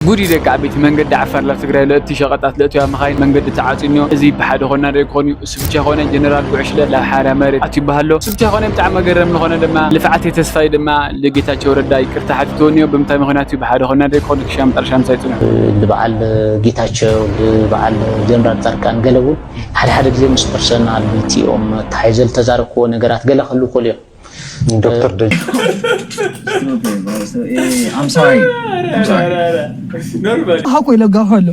ጉድ እዩ ደቂ ዓበይቲ፣ መንገዲ ዓፋር ላብ ትግራይ ለእቲ ሸቐጣት ለእትያ መኻይን መንገዲ ተዓፅዩ እኒኦ። እዚ ብሓደ ኮና ዶ ይኮን እዩ? እሱ ብቻ ኮነ ጀነራል ጉዕሽለ ላብ ሓራ መሬት ኣትዩ ይበሃሎ። እሱ ብቻ ኮነ ብጣዕሚ መገረም ዝኾነ ድማ ልፍዓት ተስፋይ ድማ ልጌታቸው ረዳ ይቅርታ ሓቲትዎ እኒኦ። ብምንታይ ምኽንያት እዩ ብሓደ ኮና ዶ ይኮን? ክሻ መጠረሻ ምሳይ ፅንሑ። ልበዓል ጌታቸው፣ ልበዓል ጀነራል ፃድቃን ገለ እውን ሓደ ሓደ ግዜ ምስ ፐርሰናል ቲኦም ተሓይዘ ዝተዛረብክዎ ነገራት ገለ ክህሉ ይኽእሉ እዮም። ዶክተር ደጅ I'm sorry. I'm sorry. ሓቆ ኢለ ጋፋ ኣሎ።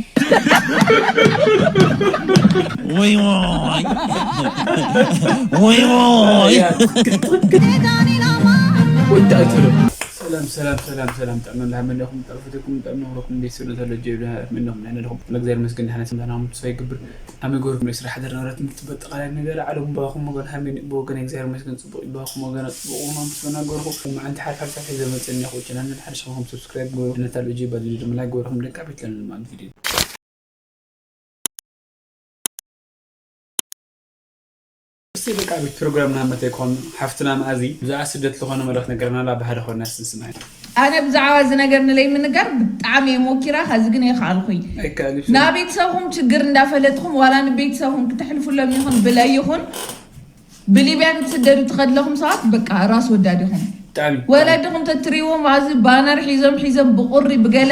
ወይ ወይ ወይ ወይ ሰላም ሰላም ሰላም ሰላም ጥዕና እንዳሃመኒኹም ጠርፍትኩም ጠም ነኽረኩም ቤት ስለ ዘሎ ጀብ እንዳሃመኒኹም ናይ ነደኹም ለእግዚኣብሔር መስገን ዳሕና ስምዳና ሙት ሰው ይግብር ኣመ ጎርኩም ስራሕ ደር ንብረት ምትበጥ ቃላይ ነገር ዓለም ባኹም ወገን ሃሜን ብወገን እግዚኣብሔር መስገን ጽቡቕ ይባኹም ወገን ጽቡቕ ሆኖም ተናገርኩ። መዓንቲ ሓድ ሓድ ሳፊ ዘመጸኒ ኹ ቻናል ሓደ ሸኹም ሰብስክራይብ ጎ ነታ ልጅ ባል ድማ ላይ ጎርኩም ደቃ ቤት ለምን ማለት ቪዲዮ እስቲ በቃ ቤት ፕሮግራምና መተይ ኮን ሓፍትና መኣዚ ብዛዕባ ስደት ዝኾነ መልእኽቲ ነገርና ላ ባህሪ ኾንና ስንስማይ ኣነ ብዛዕባ እዚ ነገር ንለይ ምንጋር ብጣዕሚ እየ ሞኪራ። ከዚ ግን የኽኣልኩይ ኣይከኣልሽ ናብ ቤተሰብኹም ችግር እንዳፈለጥኹም ዋላ ንቤተሰብኹም ክትሕልፉሎም ይኹን ብለይ ይኹን ብሊብያ ክትስደዱ ትኸድለኹም ሰባት በቃ ራስ ወዳድ ኢኹም። ብጣዕሚ ወለድኹም ተትሪዎም ኣብዚ ባነር ሒዞም ሒዞም ብቁሪ ብገለ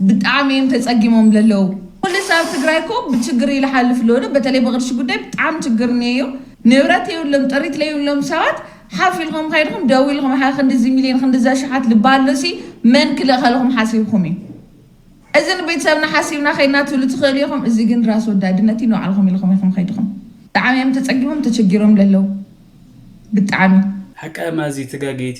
ብጣዕሚ እዮም ተፀጊሞም ለለዉ። ኩሉ ሰብ ትግራይ እኮ ብችግር ይልሓልፍ ኣለዎ። በተለይ ብቅርሺ ጉዳይ ብጣዕሚ ችግር እኒአዮ። ንብረት የብሎም ጥሪት ለይብሎም ሰባት ሓፍ ኢልኩም ከይድኩም ደው ኢልኩም ሓ ክንድዚ ሚልዮን ክንድዚ ኣሽሓት ልባሎሲ መን ክልእኸልኩም ሓሲብኩም እዩ? እዚ ንቤተሰብና ሓሲብና ከይድና ትብሉ ትኽእሉ ኢኹም። እዚ ግን ራስ ወዳድነት እዩ። ንባዕልኹም ኢልኹም ኢኹም ከይድኹም። ብጣዕሚ እዮም ተፀጊሞም ተቸጊሮም ለለው ብጣዕሚ። ሓቃ ማዚ ተጋገይቲ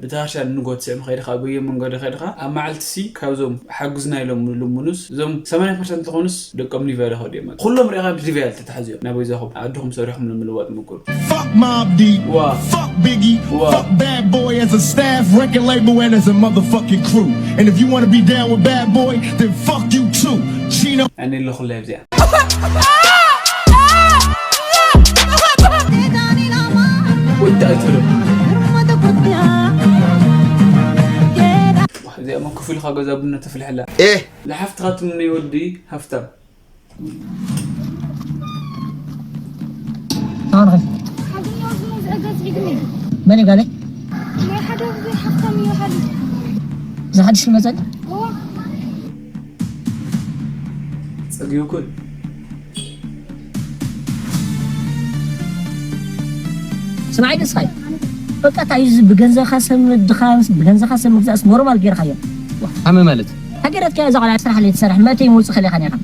ብታርሻ ንጎት ስዕም ከይድኻ በየ መንገዲ ከይድኻ ኣብ መዓልቲ ሲ ካብዞም ሓጉዝና ኢሎም ልሙኑስ እዞም ሰማንያ ፐርሰንት ዝኾኑስ ደቆም ሊቫ ዶ ከድዮም ኩሎም ሪኻ ሊቫ ያልተታሕዝዮም ናብ ወይዛኹም ኣድኹም ሰሪኹም ንምልዋጥ ምኩር Fuck Mob Deep. Wow. Fuck Biggie. Wow. Fuck Bad Boy as a staff, record label, and as a motherfucking crew. And if you want to be down with Bad Boy, then fuck you too. Chino. ኣነ ኣለኹ ላይቭ እዚኣ ወዳእትሎ እዚኣ ሞ ክፍልኻ ገዛ ቡና ተፍልሐላ إيه. ዝሓፍትኻ ትምነይ ወዲ ሃፍታም መን ጋለይ ዝሓድሽ ይመፀል ፀጊብኩን ስምዓይ ደስኻይ በቃ እንታይ እዩ ብገንዘብካ ሰብ ምድኻን ብገንዘብካ ሰብ ምግዛእስ ኖርማል ጌርካዮ ኣመ ማለት ሃገረትካ እዛ ቆልዓ ስራሕ ለይትሰርሕ መእተይ መውፅእ ከሊኻ ኔርካ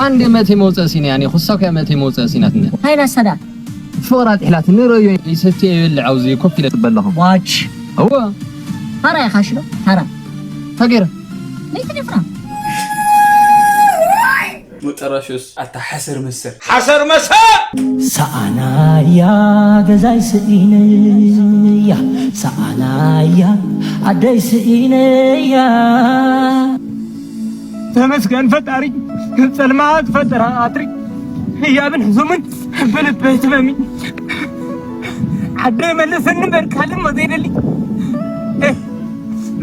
ኣንድ መእተይ መውፅእ ሲኒ ያኒ ኩሳኩያ መእተይ መውፅእ ሲናትነ ሃይላ ሰዳ ፍቕራ ጥሒላትኒ ረዮ ይሰትየ ይበልዕ ኣብዚ ኮፍ ኢለ ጽበለኹም ዋች እወ ሓራ ኢኻ ሽሎ ሓራ ሃገረ ለይቲ ደፍራ መጠረሹስ ኣታ ሓሰር መሰር ሓሰር መሰር ሰኣናያ ገዛይ ስኢነያ ሰኣናያ ኣደይ ስኢነያ ተመስገን ፈጣሪ ጸልማት ፈጠራ ኣጥሪ ህያብን ሕዙምን ብልበይ ትመሚ ዓደ መለሰኒ እምበር ካልእ ሞ ዘይደሊ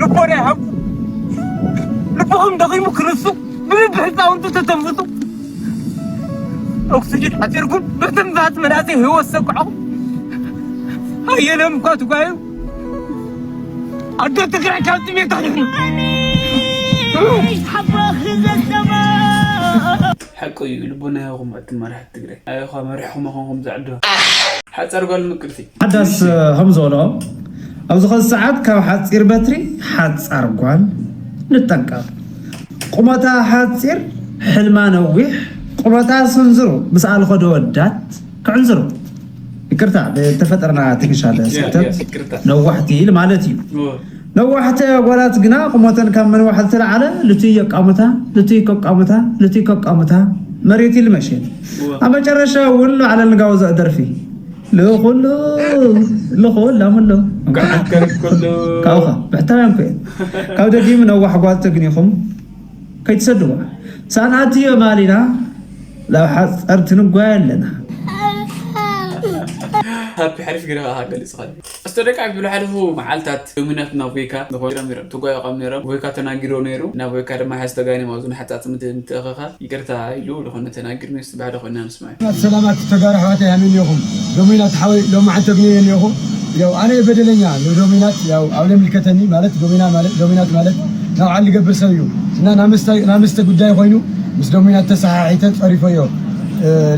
ልቦና ይሃብኩ ልብኹም ደኺሙ ክርስቱ ብልቢ ህፃውንቲ ተተንፍሱ ኦክስጅን ሓፂርኩም ብትንፋስ መናእሰይ ህይወት ሰኩዕኹም ኣየለም እኳ ትጓዩ ኣደ ትግራይ ካብ ጥሜት ኣድሕኑ ሓቂ እዩ ልቦና ይሃብኹም ኣቲ መራሕቲ ትግራይ ኣበኻ መሪሕኹም ኣኾንኹም ዛዕድዋ ሓፃር ጓል ምቅርቲ ሓዳስ ከም ዝበሎ ኣብዚ ኸዚ ሰዓት ካብ ሓፂር በትሪ ሓፃር ጓል ንጠንቀቕ ቁመታ ሓፂር ሕልማ ነዊሕ ቁመታ ስንዝሩ ምስ ኣልኸ ደወዳት ክዕንዝሩ ይቅርታ ብተፈጠርና ትንሽ ኣለ ስሕተት ነዋሕቲ ኢል ማለት እዩ ነዋሕቲ ኣጓላት ግና ቁመተን ካብ መንዋሕ ዝተለዓለ ልትይ የቃሙታ ልትይ ከቃሙታ ልትይ ከቃሙታ መሬት ኢል መሸት ኣብ መጨረሻ እውን ላዕለ ንጋውዘእ ደርፊ ልኹሉ ልኹል ኣምሎ ካብኻ ብሕታውያን ኮ ካብ ደጊም ነዋሕ ጓል ተግኒኹም ከይትሰድዋ ሳንኣትዮ ማሊና ላብ ሓፀርቲ ንጓየ ኣለና ሃፒ ሓሪፍ ገይርካ ገሊጽኻሉ። ኣስተ ደቂ ዓቢ ዝሓለፉ መዓልታት ዶሚናት ናብ ቮይካ ንኾይሮም ነይሮም። ተጓይቖም ነይሮም። ቮይካ ተናጊሮ ነይሩ። ናብ ቮይካ ድማ ሓዚ ተጋኒም ኣብዚ ንሓጻጽ ምት-፣ ምትእኽኻብ ይቅርታ ኢሉ ዝኾነ ተናጊሩ ነይሩ። ስባሕ ዶ ኮይና ንስማዕ። ሰላማት ተጋሩ ኣሕዋተይ፣ ኣሜን ኢኹም። ዶሚናት ሓወይ ሎማዓንቲ ተግንዮ እኒኹ። ያው ኣነ በደለኛ ንዶሚናት ያው ኣብ ለሚልከተኒ ማለት ዶሚና ማለት ዶሚናት ማለት ናብ ዓሊ ገብር ሰብ እዩ እና ናመስተ ናመስተ ጉዳይ ኮይኑ ምስ ዶሚናት ተሰሓሒተ ጸሪፈዮ።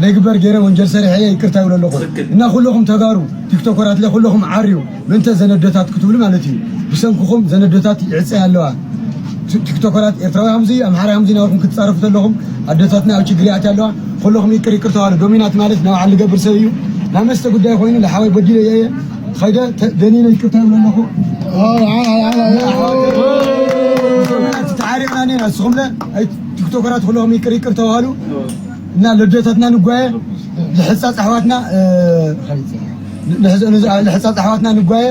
ለይግበር ገይረ ወንጀል ሰሪሐ እየ ይቅርታ ይብሎ ኣለኹ። እና ኩለኹም ተጋሩ ቲክቶከራት ለኩለኹም ዓርዩ ምንተ ዘነደታት ክትብሉ ማለት እዩ። ብሰንክኹም ዘነደታት ይዕፀያ ኣለዋ። ቲ-፣ ቲክቶከራት ኤርትራዊ ሃምዚ ኣምሓራይ ሃምዚ ናብኹም ክትፃረፉ ተለኹም ኣደታትና ኣብ ችግር ይኣትያ ኣለዋ። ኩለኹም ይቅር ይቅር ተባሉ። ዶሚናት ማለት ናብ ዓሊ ገብር ሰብ እዩ። ናብ መስተ ጉዳይ ኮይኑ ለሓወይ በዲለ እየ። ኸይደ ተ-፣ ደኒነ ይቅርታ ይብሉ ኣለኹ። ዶሚናት ተዓሪቕና እኒና ንስኹም ለ ኣይ ቲክቶከራት ኩለኹም ይቅር ይቅር ተባሉ። እና ልደታትና ንጓየ ልሕፃፅ ኣሕዋትና እ፣ ልሕፃፅ ኣሕዋትና ንጓየ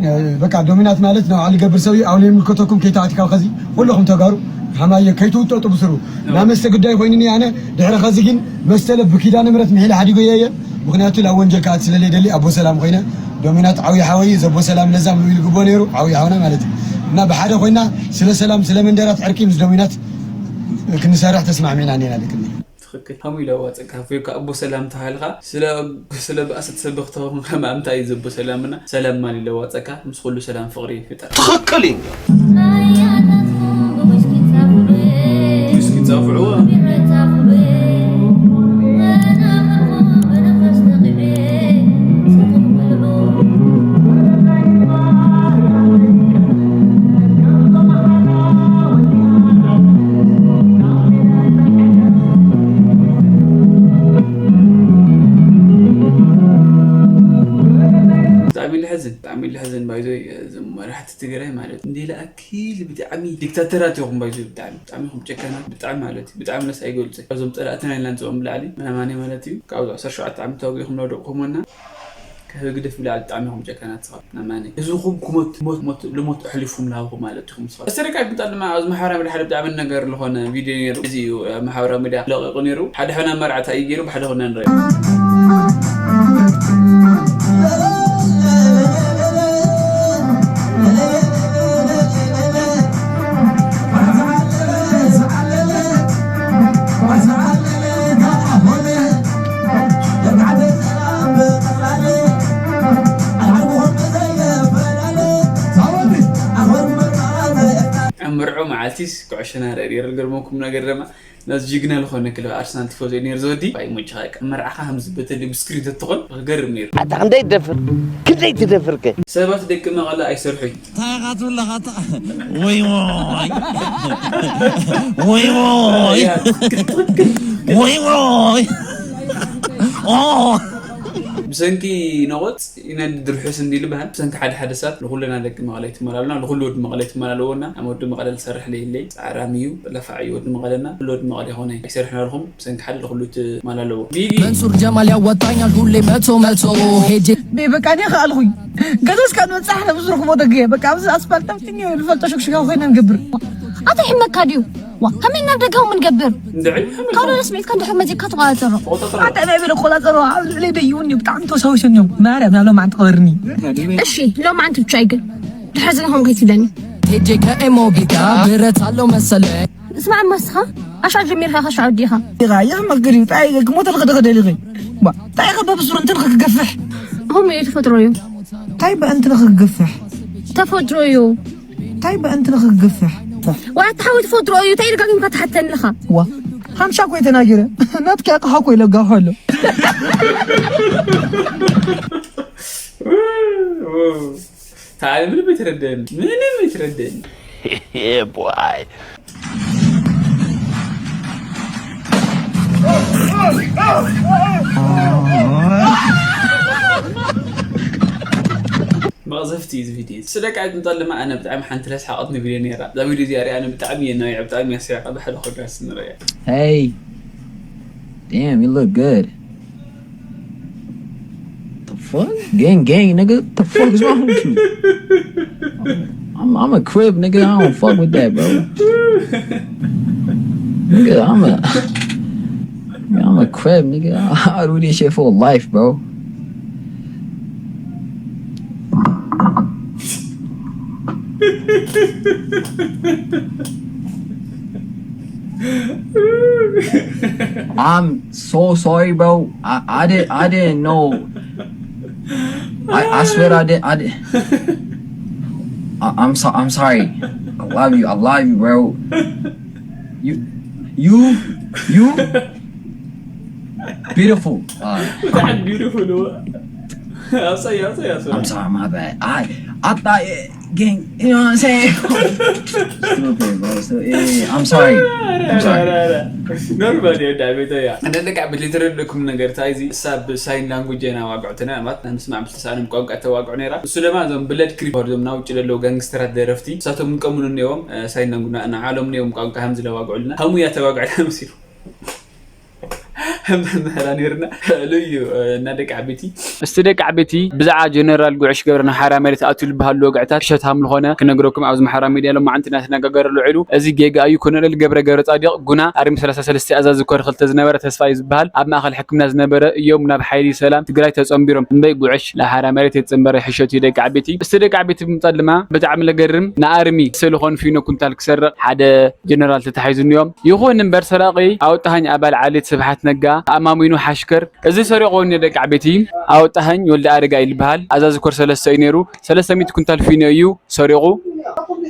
እ፣ በቃ ዶሚናት ማለት ናብ ዓሊ ገብር ሰብ ኣብ ዘይምልከተኩም ከይተኣትካ ከዚ ኩለኹም ተጋሩ ሓማየ ከይትውጠጡ ብስሩ ናመስተ ጉዳይ ኮይኑኒ ኣነ ድሕሪ ከዚ ግን መስተለ ብኪዳነ ምረት ምሒለ ሓዲጎ እየ ምክንያቱ ናብ ወንጀል ከኣት ስለለይደሊ ኣቦ ሰላም ኮይነ ዶሚናት ዓብዪ ሓወይ ዘቦ ሰላም ለዛ ምብል ግቦ ነይሩ ዓብዪ ሓውና ማለት እዩ እና ብሓደ ኮይና ስለ ሰላም ስለ መንደራት ዕርቂ ምስ ዶሚናት ክንሰርሕ ተስማዕሚና እኒና ልክኒ ትኽክል። ሃሙ ኢለ ዋፀካ። ፎይ ከኣ ኣቦ ሰላም ተባሂልካ። ስለ፣ ስለ ባእሲ ትሰብኽ ተኾንካ፣ እምታይ እዩ ዘቦ ሰላምና? ሰላም ማን ኢለ ዋፀካ? ምስ ኩሉ ሰላም ፍቕሪ ይፍጠር። ትኽክል እዩ። ዊስኪ ጻፍዕዎ። ብጣዕሚ ለሕዝን፣ ብጣዕሚ ለሕዝን። ባይዞይ፣ እዞም መራሕቲ ትግራይ ማለት እንዲ ለኣኪል ብጣዕሚ ዲክታተራት ኢኹም። ባይዞይ፣ ብጣዕሚ፣ ብጣዕሚ ኢኹም ጨካናት፣ ብጣዕሚ ማለት እዩ። ብጣዕሚ ነስ ኣይገልጽ። ካብዞም ጸላእትና ኢልና ንጽኦም ብላዕሊ፣ ናማኒ ማለት እዩ። ካብዚ ዓሰርተ ሸውዓተ ዓመት ተዋጊእኹም ለውደቕኹሞና፣ ካብ ህግደፍ ብላዕሊ ብጣዕሚ ኢኹም ጨካናት። ናማኒ ህዝብኹም ክሞት፣ ሞት፣ ሞት፣ ልሞት ኣሕሊፉም ለሃብኹም ማለት ኢኹም። ንስኻ ኣስተሪካ ይምጣ ድማ ኣብዚ ማሕበራዊ ሚድያ ሓደ ብጣዕሚ ነገር ዝኾነ ቪድዮ ነይሩ። እዚ እዩ፣ ኣብ ማሕበራዊ ሚድያ ለቂቑ ነይሩ። ሓደ ሕና መርዓታ እዩ ገይሩ፣ ብሓደ ኾና ንሪኦ። ኣብ መርዑ መዓልቲስ ኩዕሾ ናረኢ ነይሩ። ዝገርመኩም ነገር ድማ ነዚ ጅግና ዝኾነ ክለብ ኣርሰናል ቲፎዞ እዩ ነይሩ ዝወዲ። ዋይ ሙጭኻ በቃ መርዓኻ ከምዚ በተለይ ብስክሪን ተትኾን ክገርም ነይሩ። ኣታ ክንደይ ትደፍር? ክንደይ ትደፍር ከ? ሰባት ደቂ መቐለ ኣይሰርሑይ። እንታይ ኢኻ ትብለኻ? ኣታ-፣ ወይ ወይ። ወይ ወይ። ያ፣ ትኽክል፣ ትኽክል። ወይ ወይ። ኦ። ብሰንኪ ነቖጽ ይነድድ ርሑስ እንዲሉ በሃል። ብሰንኪ ሓደ ሓደ ሰባት ንኹልና ደቂ መቐለ ይትመላለና፣ ንኹሉ ወዲ መቐለ ይትመላለዎና። ኣነ ወዲ መቐለ ዝሰርሕ ለይለይ ጻዕራም እዩ፣ ለፋዕ እዩ ወዲ መቐለና። ኩሉ ወዲ መቐለ ይኾነ ኣይሰርሕናልኹም፣ ብሰንኪ ሓደ ንኹሉ ትመላለዎ። ቢጊ። መንሱር ጀማል ያዋጣኛል ሁሌ መቶ መቶ ሄጄ ቤ በቃ እኔ ከኣልኩኝ ገዛስ ካብ ንበጻሕ ነብዝርኩ ቦታ ገየ በቃ ኣብዚ ኣስፋልት ኣብትኛ ንፈልጦ ሽክሽካ ኮይና ንገብር ኣታ ይሕመካ ድዩ ዋ ከመይ ናብ ደጋው ምንገብር እንድዒ ካብ ስሜትካ እንድሕር መዚእካ ተቆጻጸሮ ተቆጻጸሮ። ኣታ ናይ በለ ቆጻጸሮ ኣብ ልዕለይ ደይውን እዩ ብጣዕሚ ተሰዊሰን እዮም ማርያም ናብ ሎማዓንቲ ቅበርኒ እሺ ሎማዓንቲ ብቻ ይግን ድሕር ዝንኹም ከይትብለኒ ሄጄ ከኤሞቢካ ብረት ኣሎ መሰለኝ ስማዕ መስኻ ኣሻ ጀሚርካ ከሻ ዲኻ ኢኻ የሕመቅ ግዲ ጣይ ክሞተ ልኸደ ኸደ ልኸ ባ ጣይ ኸበብ ሱር እንትን ክገፍሕ هم እየ ተፈጥሮ እዩ ታይ በእንትን ክገፍሕ ተፈጥሮ እዩ ታይ በእንትን ክገፍሕ ዋ ተሓዊ ተፈጥሮ እዩ ታይ ደጋጊምካ ትሓተኒ ኣለኻ ዋ ሓምሻ ኮይ ተናጊረ ናትኪ ኣቕሓ ኮይ ለጋሖ ኣሎ ታዲያ ምንም የተረዳኝ ምንም የተረዳኝ Yeah, boy. መቕዘፍቲ እዩ እዚ ቪድዮ እዚ ስለ ቃል ምጣል ድማ ኣነ ብጣዕሚ ሓንቲ ረስሓቐትኒ ቪድዮ ነይራ እዛ ቪድዮ እዚኣ ሪኣ ኣነ ብጣዕሚ እየ ናቢዐ ብጣዕሚ እያ ስሒቐ ብሓደ ኮዳስ ንረያ Hey. Damn, you look good. The fuck? Gang, gang, nigga. The fuck is wrong with you? I'm, I'm a crib, nigga. I don't fuck with that, bro. Nigga, I'm a, nigga, I'm a crib, nigga. I, I do this shit for life, bro. I'm so sorry, bro. I, I didn't I didn't know. I, I swear I did I did. I, I'm so I'm sorry. I love you. I love you, bro. You you you beautiful. Uh, ብጣዕሚ ቢዩቲፉል። ኣሳይ ኣሳይ ኣሳይ I'm sorry, my bad. I I thought it, gang. You know what I'm saying? Stupid, bro. So, yeah, I'm sorry. I'm sorry. ኖርማል እዩ። ዳቤቶ እያ። እንደ ደቂ ዓበይቲ ልትረድእኩም ነገር እንታይ እዚ ሳብ ሳይን ላንጉጅ ኢና ዋግዑትና ማለት ንስማዕ ብልተሳእኖም ቋንቋ ተዋግዑ ነይራ። እሱ ድማ እዞም ብለድ ክሪፕ ዞም ናውጭ ዘለዉ ጋንግስተራት ደረፍቲ ንሳቶም ንቀምሉ እኒዎም ሳይን ላንጉጅ ንዓሎም እኒዎም ቋንቋ ከም ዝለዋግዑልና ከምኡ እያ ተዋግዕና መሲሉ። ከምዛ ንህላ ነይርና ልዩ እና ደቂ ዓበይቲ እስቲ ደቂ ዓበይቲ ብዛዕባ ጀነራል ጉዕሽ ገብረ ናብ ሓራ መሬት ኣትዩ ዝበሃሉ ወግዕታት እሸት ሃም ዝኾነ ክነግረኩም ኣብዚ ማሕበራዊ ሚድያ ሎማዓንቲ እናተነጋገረሉ ውዒሉ። እዚ ጌጋ እዩ። ኮሎኔል ገብረ ገብረ ጻዲቕ ጉና ኣርሚ ሰላሳ ሰለስተ ኣዛዚ ኮር ክልተ ዝነበረ ተስፋ እዩ ዝበሃል ኣብ ማእኸል ሕክምና ዝነበረ እዮም ናብ ሓይሊ ሰላም ትግራይ ተጸንቢሮም እምበይ ጉዕሽ ለሓራ መሬት የተጸንበረ ሕሸት እዩ ደቂ ዓበይቲ። እስቲ ደቂ ዓበይቲ ብምጻል ድማ ብጣዕሚ ለገርም ንኣርሚ ስለ ዝኾኑ ፊኖ ኩንታል ክሰርቕ ሓደ ጀነራል ተታሒዙ እኒኦም። ይኹን እምበር ሰራቂ ኣወጣሃኝ ኣባል ዓሌት ስብሓት ነጋ ኣማሚኑ ሓሽከር እዚ ሰሪቑ እኒ ደቂ ዓበይቲ ኣወጣሃኝ ወልደ ኣረጋ ይልበሃል ኣዛዚ ኮር ሰለስተ እዩ ነይሩ። ሰለስተ ሚእቲ ኩንታል ፊኖ እዩ ሰሪቑ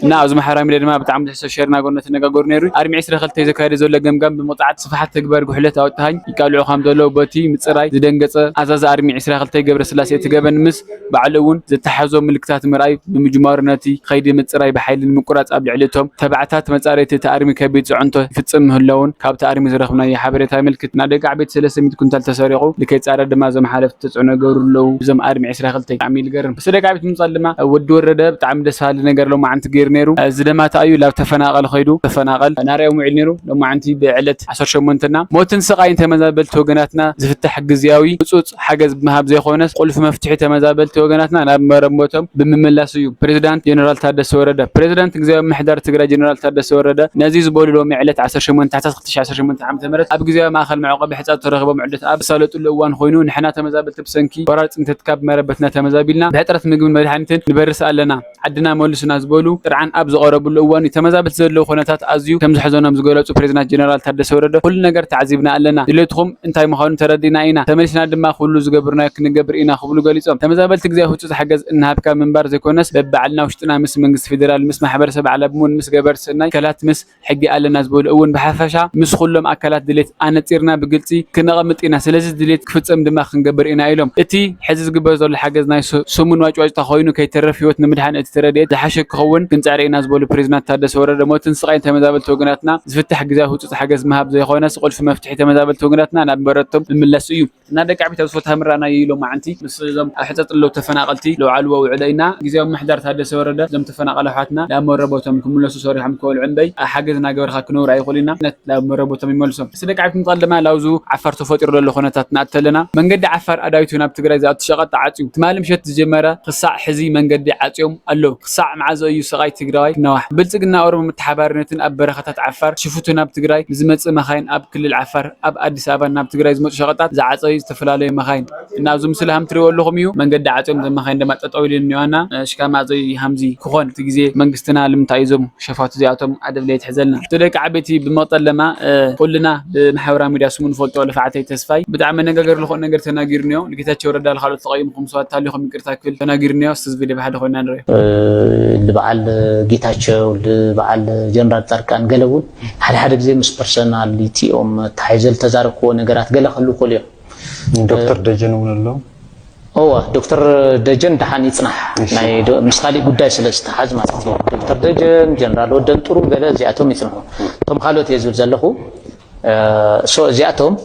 እና ኣብዚ ማሕበራዊ ሚድያ ድማ ብጣዕሚ ትሕሶ ሸር እናገበሩ እናተነጋገሩ ነይሩ። ኣርሚ ዕስራ ክልተ ዘካየደ ዘሎ ገምጋም ብምቕፃዓት ስፍሓት ተግባር ጉሕለት ኣወጣሃኝ ይቃልዑ ከም ዘለዉ በቲ ምፅራይ ዝደንገፀ ኣዛዚ ኣርሚ ዕስራ ክልተ ገብረስላሴ እቲ ገበን ምስ ባዕሉ እውን ዘተሓሕዞ ምልክታት ምርኣይ ብምጅማሩ ነቲ ኸይዲ ምፅራይ ብሓይሊ ንምቁራፅ ኣብ ልዕሊ እቶም ተባዕታት መፃረይቲ እቲ ኣርሚ ከቢድ ፅዕንቶ ይፍፅም ምህላውን ካብቲ ኣርሚ ዝረኽብናዮ ሓበሬታ የመልክት። ናብ ደቂ ዓበይቲ ሰለስተ ሚእቲ ኩንታል ተሰሪቑ ልከይፃረር ድማ እዞም ሓለፍቲ ተፅዕኖ ይገብሩ ኣለዉ። እዞም ኣርሚ ዕስራ ክልተ ብጣዕሚ እዩ ዝገርም። ምስ ደቂ ዓበይቲ ምምፃእ ድማ ወዲ ወረደ ብጣዕሚ ደስ በሃሊ ነገር ሎማዓንቲ ገይሩ ነይሩ። እዚ ድማ እንታይ እዩ ላብ ተፈናቐል ኸይዱ ተፈናቐል ናርኦም ውዒል ነይሩ። ሎማዓንቲ ብዕለት ዓሰርተ ሸሞንተ ና ሞትን ስቓይን ተመዛበልቲ ወገናትና ዝፍታሕ ግዝያዊ ህፁፅ ሓገዝ ብምሃብ ዘይኮነስ ቁልፊ መፍትሒ ተመዛበልቲ ወገናትና ናብ መረቦቶም ብምምላስ እዩ። ፕሬዚዳንት ጀነራል ታደሰ ወረደ ፕሬዚዳንት ግዝያዊ ምምሕዳር ትግራይ ጀነራል ታደሰ ወረደ ነዚ ዝበሉ ሎሚ ዕለት ዓሰርተ ሸሞንተ ታሕሳስ ክልተ ሺሕ ዓሰርተ ሸሞንተ ዓመተ ምህረት ኣብ ግዝያዊ ማእኸል መዕቆቢ ሕፃ ተረኺቦም ዕለት ኣብ ዘሳለጥሉ እዋን ኮይኑ ንሕና ተመዛበልቲ ብሰንኪ ወራር ፅንተት ካብ መረበትና ተመዛቢልና ብሕፅረት ምግብን መድሓኒትን ንበርስ ኣለና። ዓድና መሉስና ዝበሉ ጥርዓን ኣብ ዝቐረብሉ እዋን እዩ። ተመዛበልቲ ዘለዉ ኩነታት ኣዝዩ ከም ዘሕዘኖም ዝገለፁ ፕሬዚዳንት ጀነራል ታደሰ ወረደ ኩሉ ነገር ተዓዚብና ኣለና። ድሌትኹም እንታይ ምዃኑ ተረዲእና ኢና። ተመሊስና ድማ ኩሉ ዝገብርናዮ ክንገብር ኢና ክብሉ ገሊፆም። ተመዛበልቲ ግዝያዊ ህፁፅ ሓገዝ እናሃብካ ምንባር ዘይኮነስ በብባዕልና ውሽጥና ምስ መንግስቲ ፌዴራል፣ ምስ ማሕበረሰብ ዓለም እውን ምስ ገበርቲ ሰናይ ትካላት ምስ ሕጊ ኣለና ዝበሉ እውን ብሓፈሻ ምስ ኩሎም ኣካላት ድሌት ኣነፂርና ብግልፂ ክነቐምጥ ኢና። ስለዚ ድሌት ክፍፀም ድማ ክንገብር ኢና ኢሎም። እቲ ሕዚ ዝግበር ዘሎ ሓገዝ ናይ ስ- ስሙን ዋጭዋጭታ ኮይኑ ከይተርፍ ህይወት ንምድሓን እቲ ረድኤት ዝሓሸ ክኸውን ክንፅዕር ኢና ዝበሉ ፕሬዚዳንት ታደሰ ወረደ ሞትን ስቓይን ተመዛበልቲ ወገናትና ዝፍታሕ ግዝያዊ ህፁፅ ሓገዝ ምሃብ ዘይኮነስ ቁልፊ መፍትሒ ተመዛበልቲ ወገናትና ናብ መረቶም ምምለስ እዩ። እና ደቂ ዓበይቲ ኣብ ስፖርት ሃምራና ይሎ ማዓንቲ ምስ እዞም ኣብ ሕፀ ጥለው ተፈናቐልቲ ለውዓልዎ ውዕለ ኢና ግዝያዊ ምሕዳር ታደሰ ወረደ እዞም ተፈናቐለ ኣሕዋትና ናብ መረቦቶም ክምለሱ ሰሪሖም ክበልዑ እምበይ ሓገዝ እናገበርካ ክነብሩ ኣይኽእሉ ኢና ነት ናብ መረቦቶም ይመልሶም። እስቲ ደቂ ዓበይቲ ምፃል ድማ ላውዙ ዓፋር ተፈጢሩ ዘሎ ኩነታት ንኣተለና መንገዲ ዓፋር ኣዳዊቱ ናብ ትግራይ ዝኣቱ ሸቐጥ ተዓፅዩ ትማሊ ምሸት ዝጀመረ ክሳዕ ሕዚ መንገዲ ዓፅዮም ኣለዉ። ክሳዕ መዓዘ እዩ ስቓይ ትግራዋይ ክነዋሕ? ብልፅግና ኦሮሞ መተሓባርነትን ኣብ በረኻታት ዓፋር ሽፉቱ ናብ ትግራይ ንዝመፅእ መኻይን ኣብ ክልል ዓፋር ኣብ ኣዲስ ኣበባ ናብ ትግራይ ዝመፁ ሸቐጣት ዝዓፀዩ ዝተፈላለዩ መኻይን እና ኣብዚ ምስሊ ከም ትሪእዎ ኣለኹም እዩ መንገዲ ዓፅዮም ዘም መኻይን ድማ ጠጠው ኢሉ እኒዋና ሽካ መዓዘ እዩ ሃምዚ ክኾን እቲ ግዜ መንግስትና ልምንታይ እዩ ዞም ሸፋቱ እዚኣቶም ኣደብ ለይትሕዘልና እቲ ደቂ ዓበይቲ ብምቕጠል ድማ ኩልና ብማሕበራዊ ሚድያ ስሙ ንፈልጦ ልፋዕተይ ተስፋይ ብጣዕሚ መነጋገሪ ዝኾነ ነገር ተናጊሩ እኒኦ ንጌታቸው ረዳ ካልኦት ተቐይምኩም ሰባት ታሊኹም ይቅርታ ክብል ተናጊሩ እኒኦ እስቲ ዝቪድዮ ብሓደ ኮይና ንሪኦ ንበዓል ጌታቸው ንበዓል ጀነራል ፃድቃን ገለ እውን ሓደ ሓደ ግዜ ምስ ፐርሰናሊቲኦም ተሓይዘ ዝተዛረብክዎ ነገራት ገለ ክህሉ ይኽእሉ እዮም ዶክተር ደጀን እውን ኣሎ እወ ዶክተር ደጀን ደሓን ይፅናሕ ናይ ዶ- ምስ ካሊእ ጉዳይ ስለ ዝተሓዝ ማለት እዩ ዶክተር ደጀን ጀነራል ወደን ጥሩ ገለ እዚኣቶም ይፅንሑ እቶም ካልኦት እየ ዝብል ዘለኹ ሶ እዚኣቶም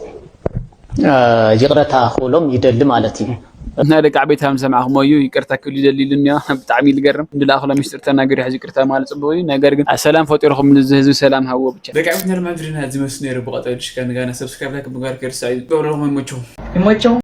ይቕረታ ክብሎም ይደሊ ማለት እዩ እና ደቂ ዓበይቲ ከም ሰማዕኹሞ እዩ ይቅርታ ክብል ይደሊ ኢሉኒ ብጣዕሚ እዩ ዝገርም እንድልኣኽሎ ሚስጥር ተናገሪ ሕዚ ይቅርታ ማለት ፅቡቅ እዩ ነገር ግን ሰላም ፈጢርኹም ንዚ ህዝቢ ሰላም ሃዎ ብቻ ደቂ ዓበይቲ ነርማ ድሪና ዝመስሉ ነይሩ ብቐጠሉ ሽካ ንጋና ሰብስክራይብ ላይክ ምግባር ከይርሳዕ እዩ ገብረኹም ይመችኹም